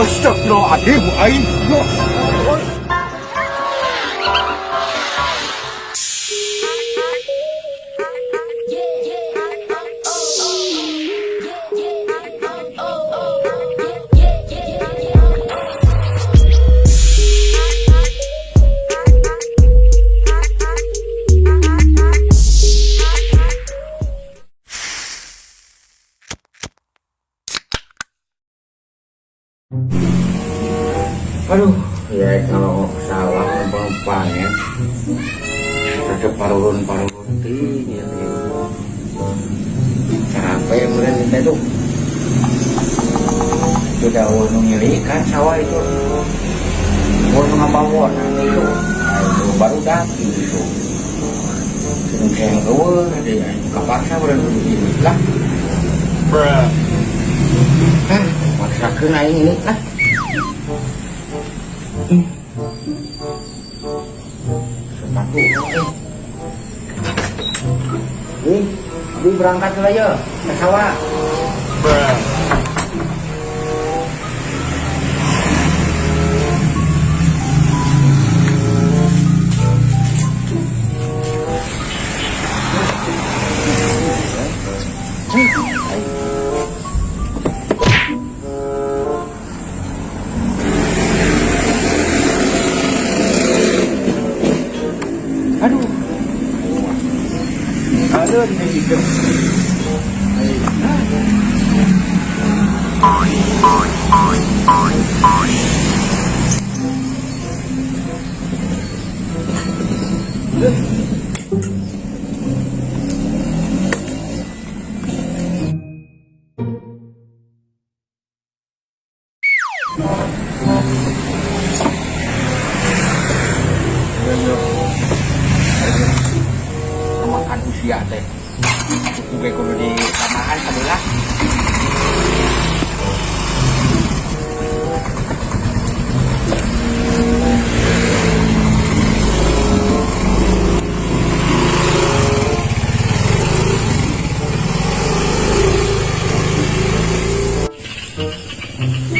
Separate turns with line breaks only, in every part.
Astagfirullahaladzim, aing. Yo.
Aduh, ya kalau sawah numpang panen tetep parurun-parurun ting ya teh. Capek kemudian kita tuh. Sudah nu ngilikan sawah itu. Mau nu ngabawon itu. Nah, itu baru daki itu. Sing kayak eueuh deui kapaksa urang kudu ini lah. Ah, maksakeun aing ini lah. Sepatu eh. Ih, Abi berangkat dulu ya ke sawah. Aduh. Aduh, ini gitu. Makan usia teh. Cukup ge kudu ditambahan sabelah.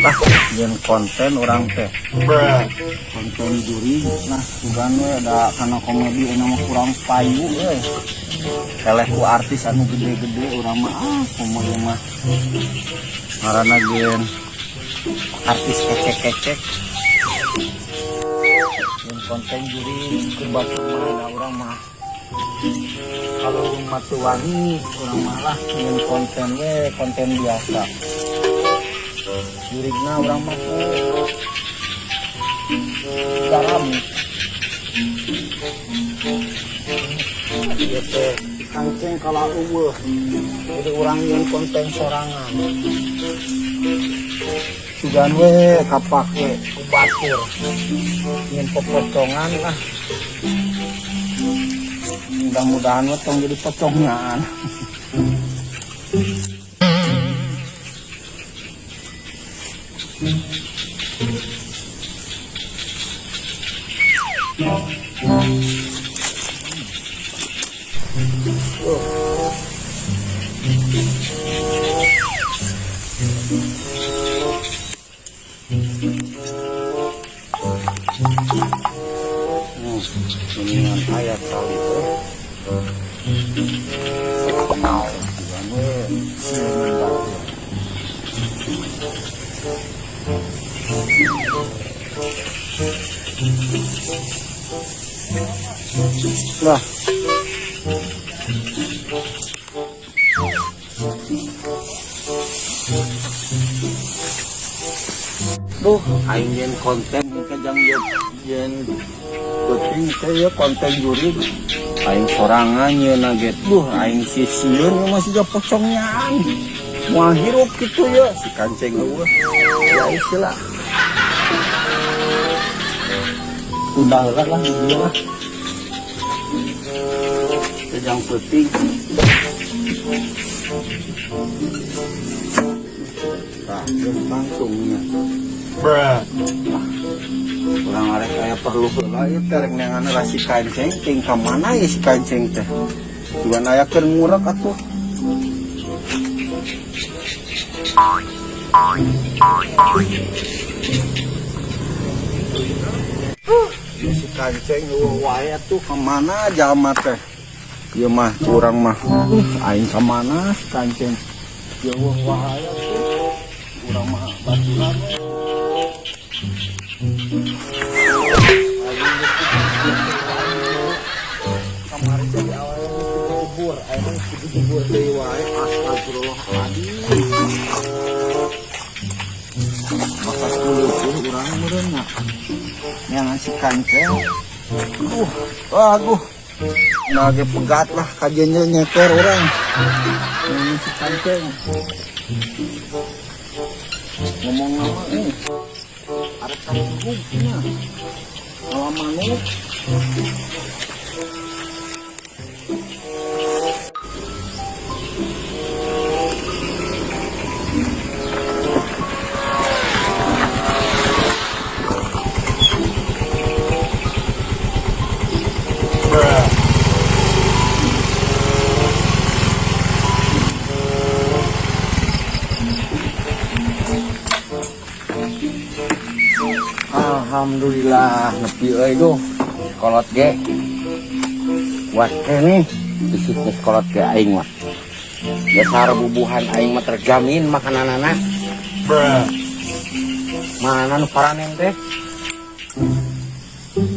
Lah, jeung konten urang teh. Konten juri, nah sugan we da kana komedi anu mah kurang payu euy. Eleh ku artis anu gede-gede urang mah ah kumaha mah. Ngaranna gen artis kecek-kecek. Jeung konten juri keur batur mah da urang mah. Kalau mah teu wani urang mah lah jeung konten we konten biasa. Jurigna urang mah ku garam. Ieu teh kancing kala eueuh. Jadi urang jeung konten sorangan. Sugan we kapake ku batur. Nyen popocongan lah. Mudah-mudahan we tong jadi pocongan. Mendingan ayat kali teh. Kenal sugan we sieun batur. Lah. Duh, aing yen konten kejang yen yen penting teh ya konten juri aing sorangan yeuna ge. Duh, aing sisieun masih ga pocongan. Moal hirup kitu ya si kanceng eueuh. Ya istilah. Udah lah lah di dieu lah. Kejang peuting. Tah, geus langsungnya. Urang arek aya perlu heula ieu teh rek neangan heula si kanceng ting ka mana ieu si kanceng teh. Sugan aya keur ngurek atuh. Ya, si kanceng euweuh wae atuh, kemana jalma teh? Ieu mah kurang mah. Aing kemana si kanceng? Euweuh wae atuh. Urang mah baturan we. Kamari jadi awalnya dijebur, ayeuna geus dijebur deui wae. Astagfirullahaladzim. Bakas kuleupuh urang meureun nya. Nyangan si kanceng. Aduh. Nah, ge pegat lah kajennya nyeker urang. Nyangan si kanceng. Ngomong nama eh. Arek kanceng nya. Ngawa manuk.
Alhamdulillah nepi euy, duh. Kolot ge. Kuat keneh bisnis kolot ge aing mah. Dasar bubuhan aing mah terjamin makananana. Mana nu paranen teh?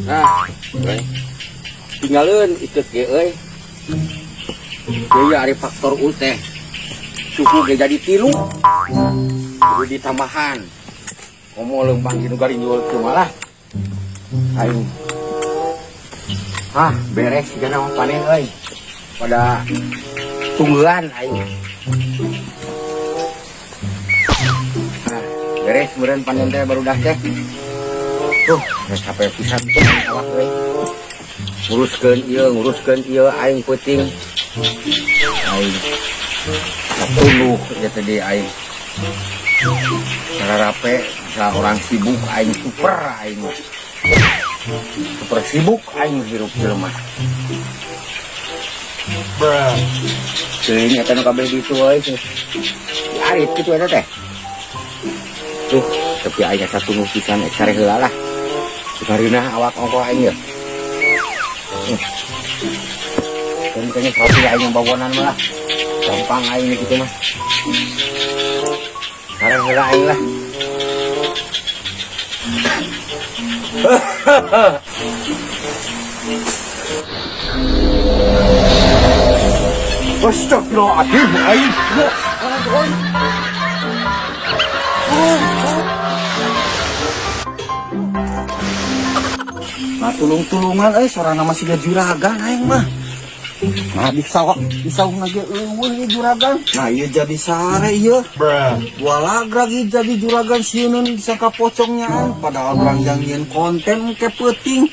Nah, euy. Tinggalin iket ge euy. Deui ari faktor U teh. Suku ge jadi 3. Kudu ditambahan. Komo leumpang gitu garinjul teu malah. Aing. Hah, beres sigana mah panen euy. Pada tungguan aing. Nah, beres meureun panen teh barudak teh. Tuh, geus capek pisan tuh awak euy. Nguruskeun ieu aing peuting. Aing satunduh ieu teh di aing. Cara rape, bisa orang sibuk aing super aing mah. Super sibuk aing hirup jelema. Teuing eta nu kabeh ditu euy. Arit kitu eta teh. Tuh, tapi aing asa tunduh pisan ek sare heula lah. Kareuna awak ongkoh aing ye. Dan kayaknya sapi aing yang bawonan mah lah. Gampang aing gitu mah. Sare heula aing lah. Astagfirullahaladzim, aing.
Nah, tulung-tulungan sorana masih ga juragan aing mah. Nah, di sawah, di sawah lagi eueuh ieu juragan. Nah, ieu jadi sare ieu. Walagrag ieu jadi juragan sieun disangka pocongnya aing. Padahal urang jang nyieun konten ke peuting.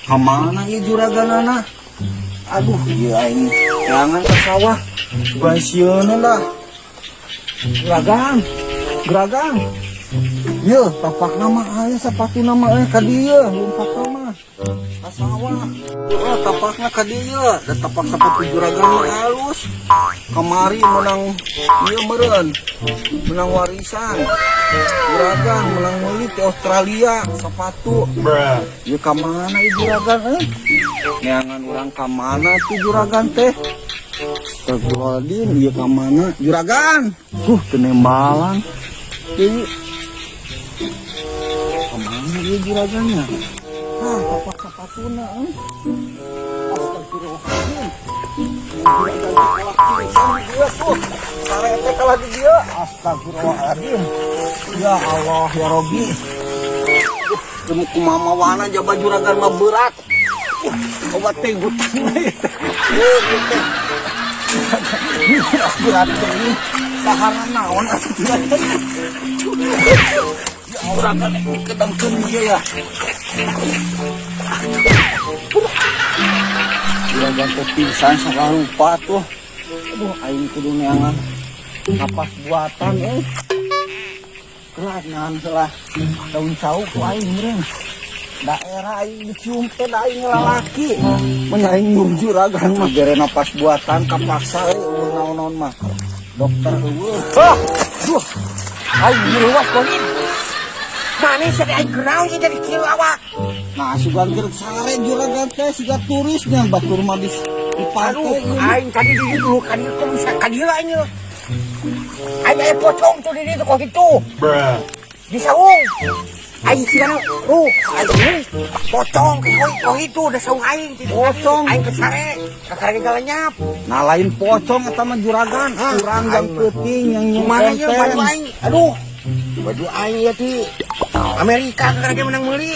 Ka mana ieu juraganana? Aduh, ieu aing jangan ke sawah. Bukan sieun lah. Juragan. Juragan. Ieu tapak nama aya sepatu nama aya ka dieu lumpat mah. Ka sawah. Oh, tapakna ka dieu, da tapak sepatu juragan mah halus. Kamari menang ieu meureun. Menang warisan. Juragan menang meuli ti Australia sepatu. Ieu ka mana ieu juragan euy? Neangan urang ka mana tuh juragan teh? Astagfirullahaladzim, ieu ka mana? Juragan. Kenembalan. Ieu kemana ieu juragannya? Ah, tapak sepatuna euy. Astagfirullahaladzim. Juragan kalah pisan di dieu tuh. Sarete kalah di dieu. Astagfirullahaladzim. Ya Allah ya Robi. Demi kumaha wana jaba juragan mah berat. Obat teh hutang we teh. Teh. Berat teh. Sahara naon atuh juragan. Ya juragan dikedengkeun ieu ya. Juragan teh pingsan sagala rupa tuh. Aduh, aing kudu neangan kapas buatan euy. Kelat nahan heula. Daun cau ku aing meureun. Daerah aing dicium teh da aing lalaki. Mun aing mun juragan mah bere napas buatan kapaksa euy eueuh naon-naon mah. Dokter eueuh.
Ah, duh. Aing diluas konin. Mana sih aing kunaon sih jadi kieu awak?
Nah, sugan keur sare juragan teh siga turisnya batur mah di
Aduh,
pantai.
Aing tadi di dulu kan kok bisa ka dieu aing ye. Aing aya pocong tuh di ditu kok gitu. Di saung. Aing sigana ruh, aing pocong ke kok itu udah saung aing.
Pocong.
Aing ke sare, kakara galenyap.
Nah, lain pocong eta mah juragan,
Ah,
urang yang
aing mah.
peuting yang nyieun
Kumaha ye
konten.
Baju aing? Aduh. Baju aing ya ti Amerika kakara ge menang meuli.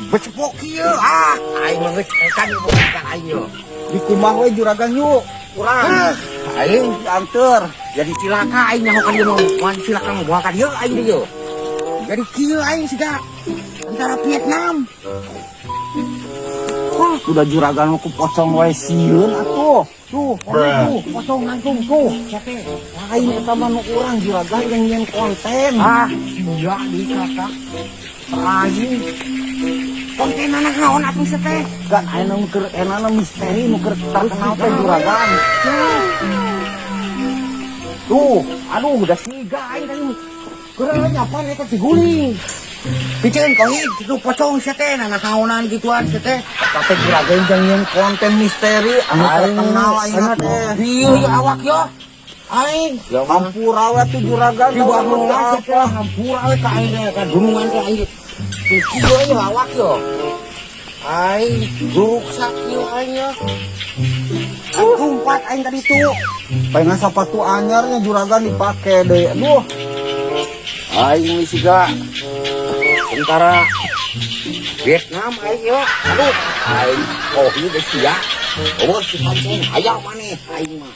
Becepok kieu ah, aing mah geus kan bukan aing ye.
Di kumaha we juragan yuk. Urang
Ah, aing
dianteur.
Jadi cilaka aing nyaho ka dieu mah, moal cilaka mah moal ka dieu aing dieu. Jadi kieu aing siga tentara Vietnam.
Wah, sudah juragan mah ku pocong wae sieun atuh.
Tuh, tuh, pocong langsung tuh, sia teh.
Lain eta mah nu urang juragan yang nyieun konten.
Ah, sia di kata. Aing. Konten anak naon atuh sia teh?
Kan aya nu keur enana misteri nu keur terkenal teh juragan.
Tuh, aduh udah siga aing tadi. Keur nyapan eta diguling. Piceun kau itu pocong sia teh, nah naonan gituan sia teh.
Tapi juragan yang nyieun konten misteri anu terkenal aing teh.
Iya, ya awak yo. Aing.
Hampura we tuh juragan.
Di baheula sia teh hampura we ka aing teh ka gunungan teh aing. Tuh kieu ye awak yo. Aing ruksak kieu aing yo. Lumpat aing tadi tuh.
Pengen sepatu anyarnya juragan dipake deh. Aduh,
Aing siga tentara Vietnam aing yo. Aduh, aing oh ieu geus sia. Oh, si pancing hayang maneh aing mah.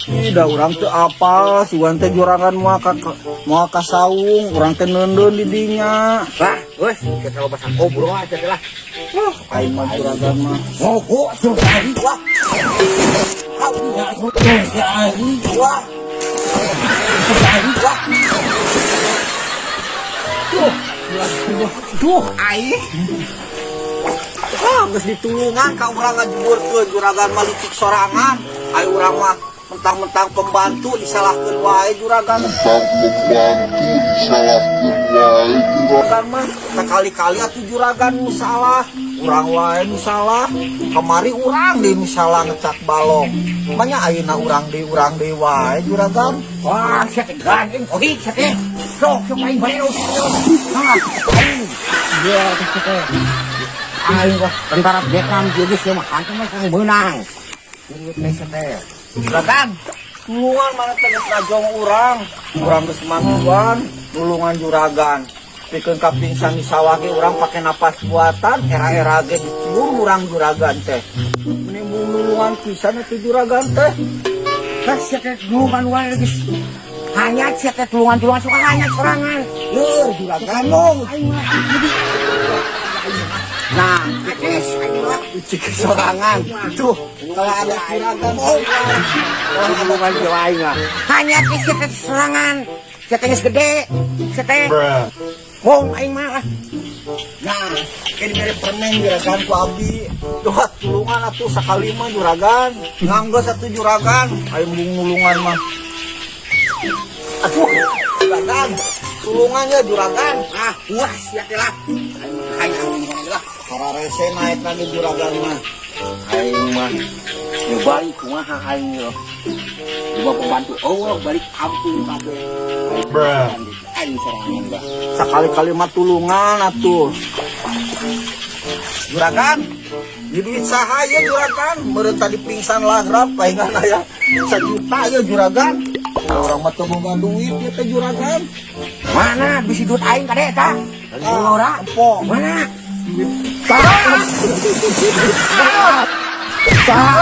Tidak urang teu apal, sugan teh juragan moal ka saung, urang teh neundeun di dinya.
Lah, geus kita loba ngobrol aja lah.
Aing mah juragan mah.
Mogok tuh aing wah. Aing wah. Aing wah. Duh, duh, aing.
Ah, geus ditulungan ka urang ngajeburkeun juragan mah licik sorangan. Ayo urang mah mentang-mentang pembantu disalahkeun wae juragan.
Tentang pembantu disalahkan wae juragan.
Juragan mah sekali-kali atuh juragan nu salah. Urang wae nu salah. Kamari urang deui nu salah ngecak balong. Banyak ayeuna urang deui wae juragan.
Wah, sia teh gandeng ohi sia teh. Sok, sok aing balik. Ah, aing. Iya, sia teh. Aing wah tentara Vietnam jeung geus mah hantu mah kang meunang. Ieu teh sia teh.
Juragan, tulungan mana teh geus najong urang. Urang geus mantuan, tulungan juragan. Pikeun ka pingsan di sawah ge urang pake napas buatan, era-era ge dicium urang juragan teh. Menimbul nulungan pisan atuh juragan teh.
Lah sia teh tulungan wae geus. Hanyat sia teh tulungan-tulungan suka hanyat sorangan.
Leur juragan mong.
Aing mah jadi
Nah,
Ades aing mah.
icik sorangan. Tuh, kalau ada juragan oh,
Kalau tulungan jeung aing mah. Hanyat sia teh sorangan. Sia teh geus gede. Sia teh. Mong aing mah lah.
Nah, kayak diberi permen juragan ku abdi. Tuh, tulungan atuh sakali mah juragan. Nganggo satu juragan. Ayo embung nulungan mah. Aduh, juragan. Tulungan ya juragan.
Ah, puas sia teh lah. Aing mah hayang aing lah.
Kararese naik lagi juragan mah.
Aing mah ya balik kumaha aing yo. Coba pembantu eueuh balik kampung kabeh. Aing sorangan bah.
Sakali-kali mah tulungan atuh. Juragan, di duit saha ya juragan? Meureun tadi pingsan lagrap palingan aya 1 juta ya juragan. Urang mah teu boga duit ieu teh juragan.
Mana bisi duit aing kade eta?
Ah,
Ora.
Empok.
Mana?
Tah. Tah.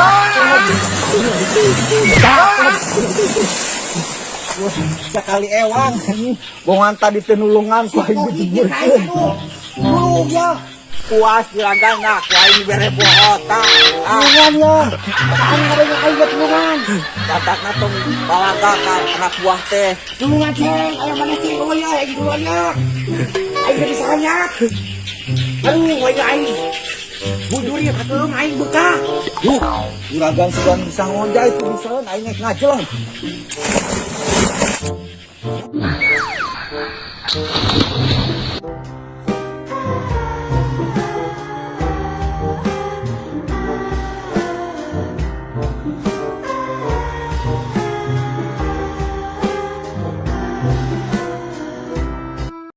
Tah. Sekali ewang, bongan tadi teh nulungan ku aing dijeburkeun.
Tulung ya.
Puas juragan nah, ku aing dibere poho tah. Ah,
Tulungan ya. Aing kabeh aing ge tulungan.
Batakna tong balaga ka anak buah teh.
Tulungan ceng, aya mana ceng oh ya, aing tulungan ya. Aing ge bisa hanyat. Aduh, aing aing. Bujur ya katulung aing buka.
Duh, juragan sugan bisa ngojay tuh bisa aing ngek ngajeleng.